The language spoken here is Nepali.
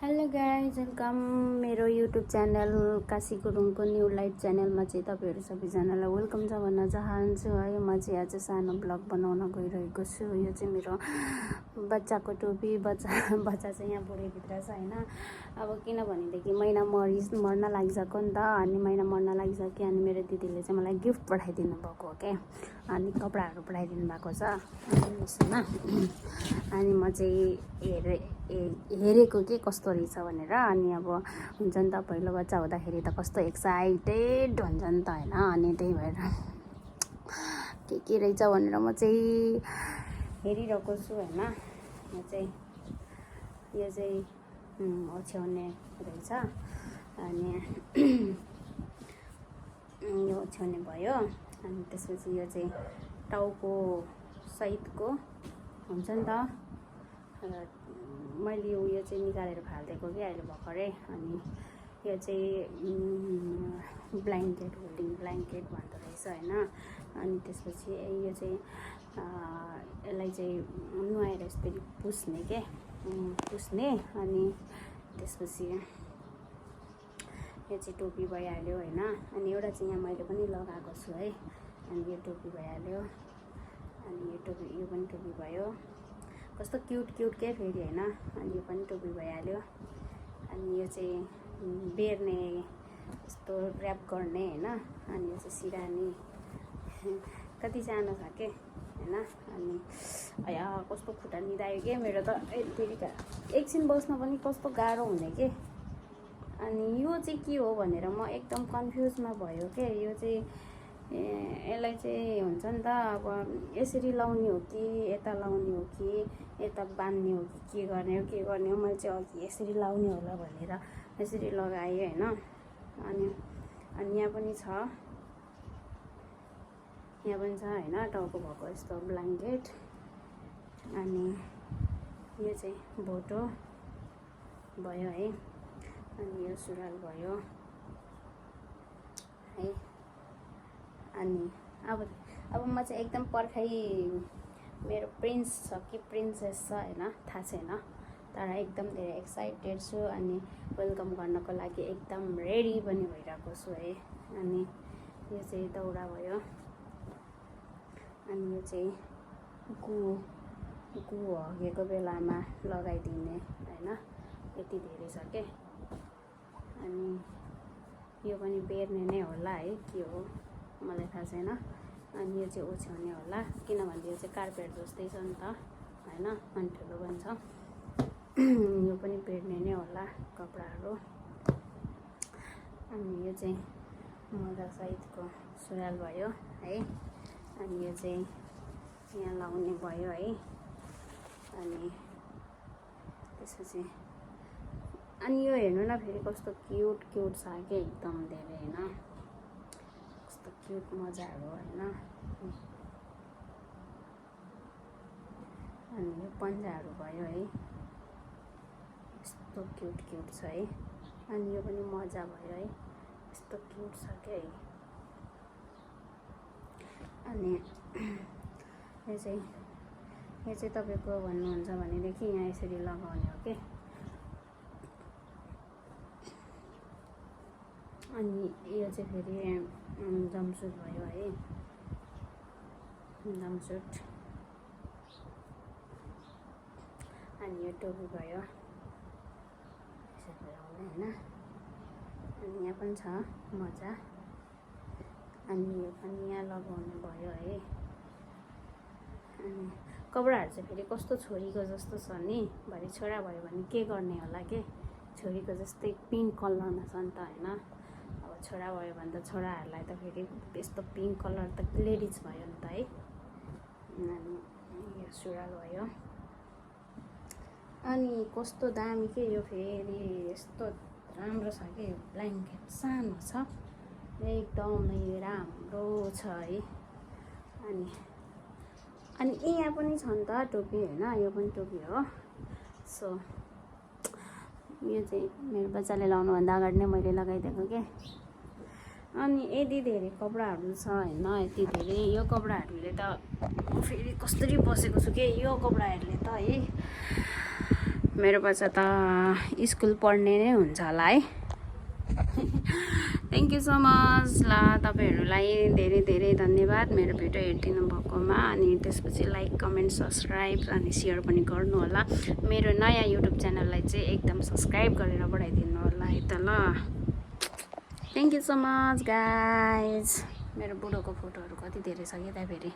हेलो गाइज, वेलकम मेरो युट्युब च्यानल काशी गुरुङको न्यू लाइट च्यानलमा चाहिँ तपाईँहरू सबैजनालाई वेलकम छ भन्न चाहन्छु है। म चाहिँ आज सानो ब्लग बनाउन गइरहेको छु। यो चाहिँ मेरो बच्चाको टोपी। बच्चा चाहिँ यहाँ बुढीभित्र छ होइन। अब किनभनेदेखि महिना मर्न लागिसक्यो नि त, अनि महिना मर्न लागिसक्यो। अनि मेरो दिदीले चाहिँ मलाई गिफ्ट पठाइदिनु भएको हो क्या, अनि कपडाहरू पठाइदिनु भएको छ अनि म चाहिँ हेरेको के कस्तो रहेछ भनेर। अनि अब हुन्छ नि त, पहिलो बच्चा हुँदाखेरि त कस्तो एक्साइटेड हुन्छ नि त होइन। अनि त्यही भएर के रहेछ भनेर म चाहिँ हेरिरहेको छु होइन। यो चाहिँ ओछ्याउने रहेछ। अनि यो ओछ्याउने भयो। अनि त्यसपछि यो चाहिँ टाउको सहितको हुन्छ नि त। मैले यो चाहिँ निकालेर फालिदिएको कि अहिले भर्खरै। अनि यो चाहिँ ब्ल्याङ्केट, होल्डिङ ब्ल्याङ्केट भन्दो रहेछ होइन। अनि त्यसपछि यो चाहिँ यसलाई चाहिँ नुहाएर यसरी पुस्ने। अनि त्यसपछि यो चाहिँ टोपी भइहाल्यो होइन। अनि एउटा चाहिँ यहाँ मैले पनि लगाएको छु है। अनि यो टोपी भइहाल्यो। अनि यो पनि टोपी भयो। कस्तो क्युट के फेरि होइन। अनि यो पनि टोपी भइहाल्यो। अनि यो चाहिँ बेर्ने, यस्तो ऱ्याप गर्ने होइन। अनि यो चाहिँ सिरानी कति सानो छ के होइन। अनि अया कस्तो खुट्टा निदायो के मेरो त। यतिका एकछिन बस्न पनि कस्तो गाह्रो हुने के। अनि यो चाहिँ के हो भनेर म एकदम कन्फ्युजमा भयो के। यो चाहिँ यसलाई चाहिँ हुन्छ नि त, अब यसरी लाउने हो कि यता लाउने हो कि यता बान्ने हो कि के गर्ने हो। मैले चाहिँ अघि यसरी लाउने होला भनेर यसरी लगाएँ होइन। अनि यहाँ पनि छ होइन, टाउको भएको यस्तो ब्ल्याङ्केट। अनि यो चाहिँ भोटो भयो है। अनि यो सुरुवाल भयो है। अनि अब म चाहिँ एकदम पर्खाइ मेरो प्रिन्स छ कि प्रिन्सेस छ होइन, थाहा छैन, तर एकदम धेरै एक्साइटेड छु। अनि वेलकम गर्नको लागि एकदम रेडी पनि भइरहेको छु है। अनि यो चाहिँ दौरा भयो। अनि यो चाहिँ गु हगेको बेलामा लगाइदिने होइन, यति धेरै छ के। अनि यो पनि बेर्ने नै होला है, के हो मलाई थाहा छैन। अनि यो चाहिँ ओछ्याउने होला, किनभने यो चाहिँ कार्पेट जस्तै छ नि त होइन, अनि ठुलो पनि छ। यो पनि बेर्ने नै होला कपडाहरू। अनि यो चाहिँ मोजा सहितको सुरुवाल भयो है। अनि यो चाहिँ यहाँ लाउने भयो है। अनि त्यसपछि अनि यो हेर्नु न फेरि कस्तो क्युट छ क्या, एकदम धेरै होइन। कस्तो क्युट मजाहरू होइन। अनि यो पन्जाहरू भयो है, यस्तो क्युट छ है। अनि यो पनि मजा भयो है, यस्तो क्युट छ क्या है। अनि यो चाहिँ तपाईँको भन्नुहुन्छ भनेदेखि यहाँ यसरी लगाउने हो कि। अनि यो चाहिँ फेरि जम्पसुट भयो है, जम्पसुट। अनि यो टोपी भयो यसरी लगाउने होइन। अनि यहाँ पनि छ मजा। अनि यो पनि यहाँ लगाउने भयो है। अनि कपडाहरू चाहिँ फेरि कस्तो छोरीको जस्तो छ नि। भरे छोरा भयो भने के गर्ने होला के। छोरीको जस्तै पिङ्क कलरमा छ नि त होइन। अब छोरा भयो भने त छोराहरूलाई त फेरि यस्तो पिङ्क कलर त लेडिज भयो नि त है। अनि यो सुरुवाल भयो। अनि कस्तो दामी के यो फेरि, यस्तो राम्रो छ कि ब्ल्याङ्केट, सानो छ एकदमै राम्रो छ है। अनि यहाँ पनि छ नि त टोपी होइन, यो पनि टोपी हो। सो यो चाहिँ मेरो बच्चाले लाउनुभन्दा अगाडि नै मैले लगाइदिएको के। अनि यति धेरै कपडाहरू छ होइन, यति धेरै। यो कपडाहरूले त फेरि कसरी बसेको छु कि, यो कपडाहरूले त है मेरो पछि त स्कुल पढ्ने नै हुन्छ होला है। Thank you so much. ल तपाईँहरूलाई धेरै धेरै धन्यवाद मेरो भिडियो हेरिदिनु भएकोमा। अनि त्यसपछि लाइक कमेन्ट सब्सक्राइब अनि सेयर पनि गर्नु होला। मेरो नयाँ युट्युब च्यानललाई चाहिँ एकदम सब्सक्राइब गरेर बढाइदिनु होला है त ल। Thank you so much guys. मेरो बुढोको फोटोहरू कति धेरै छ कि त फेरि।